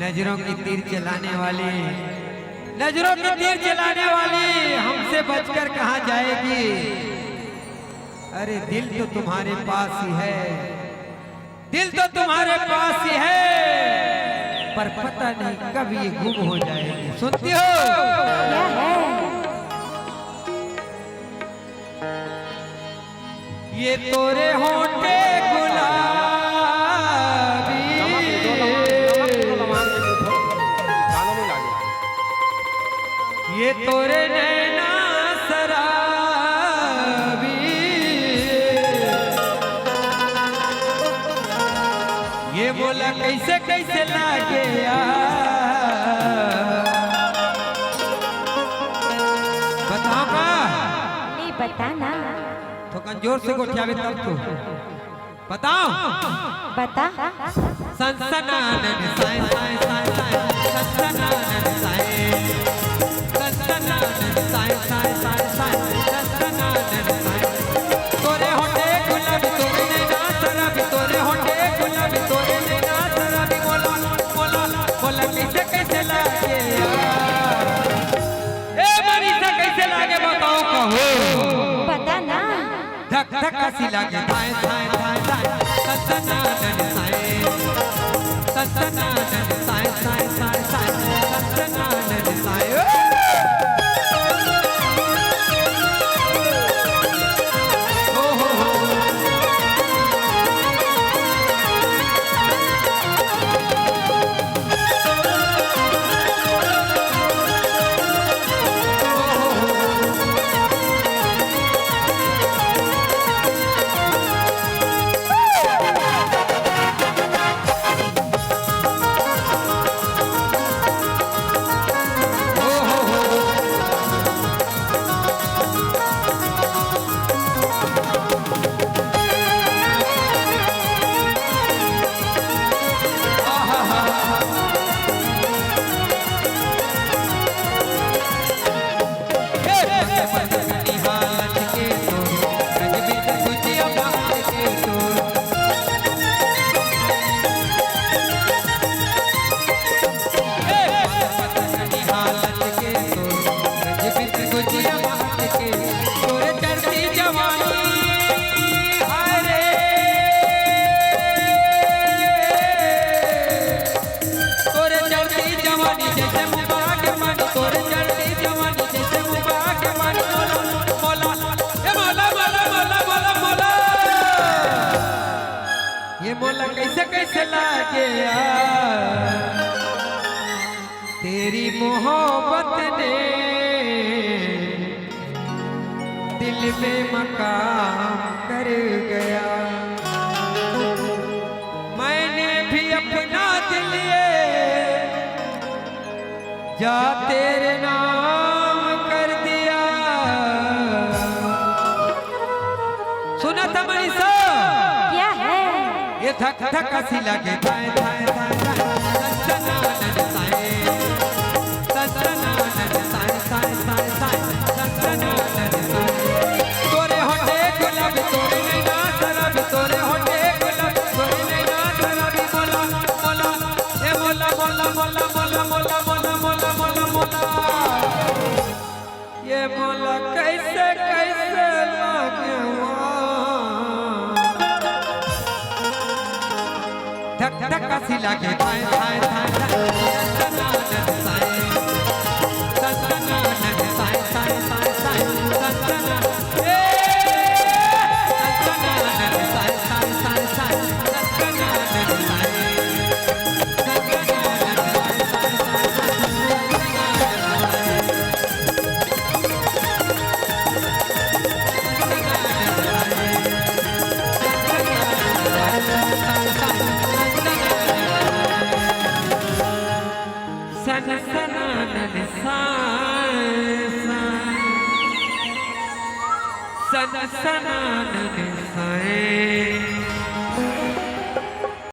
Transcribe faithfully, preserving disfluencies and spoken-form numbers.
नजरों की तीर चलाने वाली, नजरों की तीर चलाने वाली हमसे बचकर कहाँ जाएगी? अरे, दिल तो तुम्हारे पास ही है, दिल तो तुम्हारे पास ही है, पर पता नहीं कब ये गुम हो जाएगी। सुनती हो? ये तोरे होंठे गुलाबी, ये तोरे नैना शराबी, ये मोला कैसे कैसे लागे यार। बताओ का? नहीं, बता ना। थोकन जोर से गोठियावे तब तो। बताओ। बता। सनसनानन साय साय साय साय, सनसनानन साय। सनसनानन साय साय साय साय, सनसनानन साय। तोरे होंठे गुलाबी, तोरे नैना शराबी, तोरे होंठे गुलाबी, तोरे नैना शराबी। मोला, मोला, मोला कैसे कैसे लागे यार। ए मनीषा, कैसे लागे बताओ कहो। बता ना। धक धक हंसी लागे थाय थाय थाय थाय, सनसनानन साय। सनसनानन साय साय साय साय, सनसनानन साय। ओ हो हो। तोरे चढ़ती जवानी जैसे मुंबा के पानी, तोरे चढ़ती जवानी जैसे मुंबा के पानी। मोला, मोला, ए मोला, मोला, मोला, मोला, मोला। ये मोला कैसे, कैसे लागे यार, तेरी मोहब्बत ने दिल में मकाम कर गया। मैंने भी अपना दिल ये जा तेरे नाम कर दिया। सुना था मनीषा? क्या है? ये धक धक हंसी लागे, धाय धाय धाय धाय, सनसनानन साए। सनसनानन साए, साए, साए, साए, सनसनानन साए। तोरे होठे गुलाबी, तोरे नैना शराबी, तोरे होठे गुलाबी, तोरे नैना शराबी। मोला, मोला, ए मोला, मोला, मोला। ये मोला कैसे, कैसे लागे वा। धक धक हंसी लागे, धाय धाय धाय धाय। सनसनानन साए, सनसनानन साए, साए, साए, साए, सनसना। ए, सनसनानन साए, साए, साए, साए, सनसनानन साए। सनसनानन साए, साए। सनसनानन साए।